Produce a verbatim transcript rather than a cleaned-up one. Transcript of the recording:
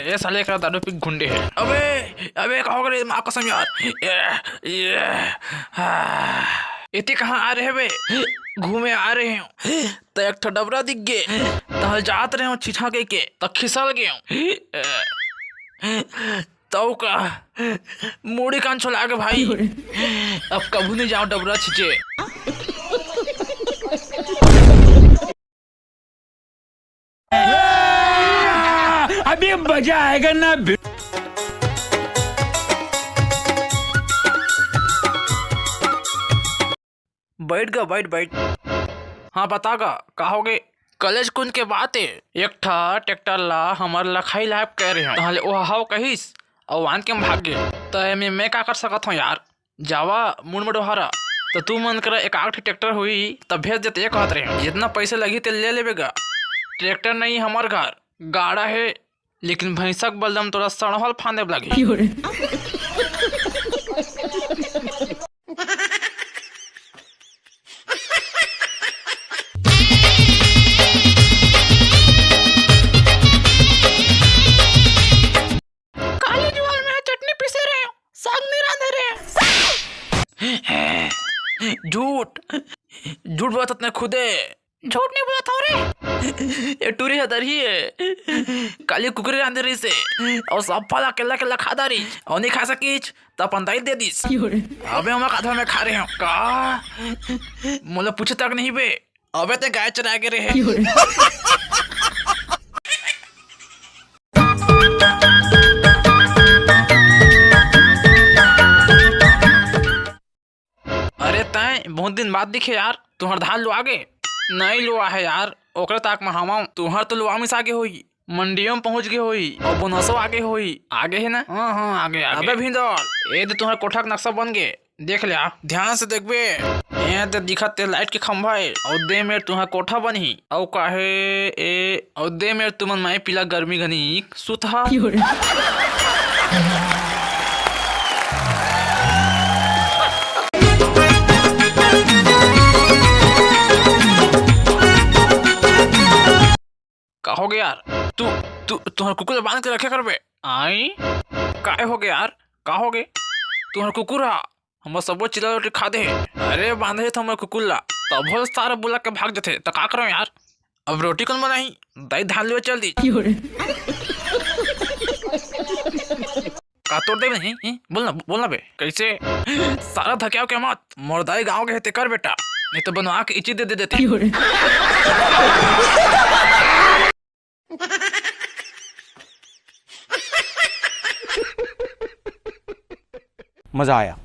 ए साले, एकरा दारू पी के घुंडे हे। अबे, अबे, का हो गे रे, माँ कसम यार। ये, ये, हाँ। एती कहाँ आ रहे बे? घूमे आ रहे हो। त एक ठो डबरा दिख गे। तहल जात रहे हो छिछा के, के। त खिसल गे हो। तौ का? मुड़ी कान छोला के भाई। अब कभू नहीं जाओ डबरा छिचे। अभी मजा आएगा ना। बैठ गा, बैठ, बैठ। हाँ, बता गा, का हो गे? कलेज कुन के बात ए, एक ठा ट्रैक्टर ला हमर लखाई लायक कह रहे हो, तहले ओह हव कहिस, अउ आन के भाग गे। त एमे मैं का कर सकत हूँ यार? जावा मुड़ म डोहारा। त तू मन करा एक आठ ट्रैक्टर हुई, त भेज देते, ये कहत रहे। जितना पैसे लगही, ते ले लेबे गा। ट्रैक्टर नहीं, हमर घर गाड़ा हे, लेकिन भैंसक बलदम तोरा सड़हल फांदे लगही। काली जुआर में चटनी पीसे रहे, साग नहीं रांधे रहे। झूठ, झूठ बोलत हस ते खुदे। झूठ नहीं बोलत हव रे। ये टूरी ह दरही हे। काली कुकरी रांधे रहिस हे, अउ सफ्फा ला अकेल्ला अकेल्ला खा डारिस, अउ नहीं खा सकिस, त अपन दाई दे दिस। अबे ओमा का धर में खा रहे हो का? मोला पूछे तक नहीं बे। अबे ते गाय चराए गे रहे। अरे तैं, बहुत दिन बाद दिखे यार, तुहर धान लुआ गे? नहीं लुआ हे यार, ओकरे ताक म हवंव। तुहर तो लुआ मिसा गे होही, मंडियों म पहुंच गे होही, अउ बोनसो आगे होही। आगे हे ना? हाँ, हाँ, आगे, आगे। अबे भिंदर, ए दे तुहर कोठा के नक्शा बन गे। देख ले आ, ध्यान से देखबे, ए दे दिखत ते लाइट के खंभा हे, अउ दे मेर तुहर कोठा बनही। अउ काहे ए, अउ दे मेर तुमन माई पीला गर्मी घनी सुतहा। का हो गे यार? तू, तू, तुहर कुकुर ला बांध के रखे करबे? आई? काय हो गे यार? का हो गे? तुहर कुकुर हा हमर सबो चिल्ला रोटी खा दे हे। अरे, बांधे तो हमर कुकुर ला, तभो ले सारा बुला के भाग जथे, त का करंव यार? अब रोटी कोन बनाही? दाई धान लुए चल दी। का तोड़ देबे? हैं? हैं? बोल ना, बोल ना बे। कैसे? सारा धकियाव के मत, मोर दाई गाँव गे हे ते कर बेटा, नहीं तो बनवा के इची दे, दे देते। मजा आया।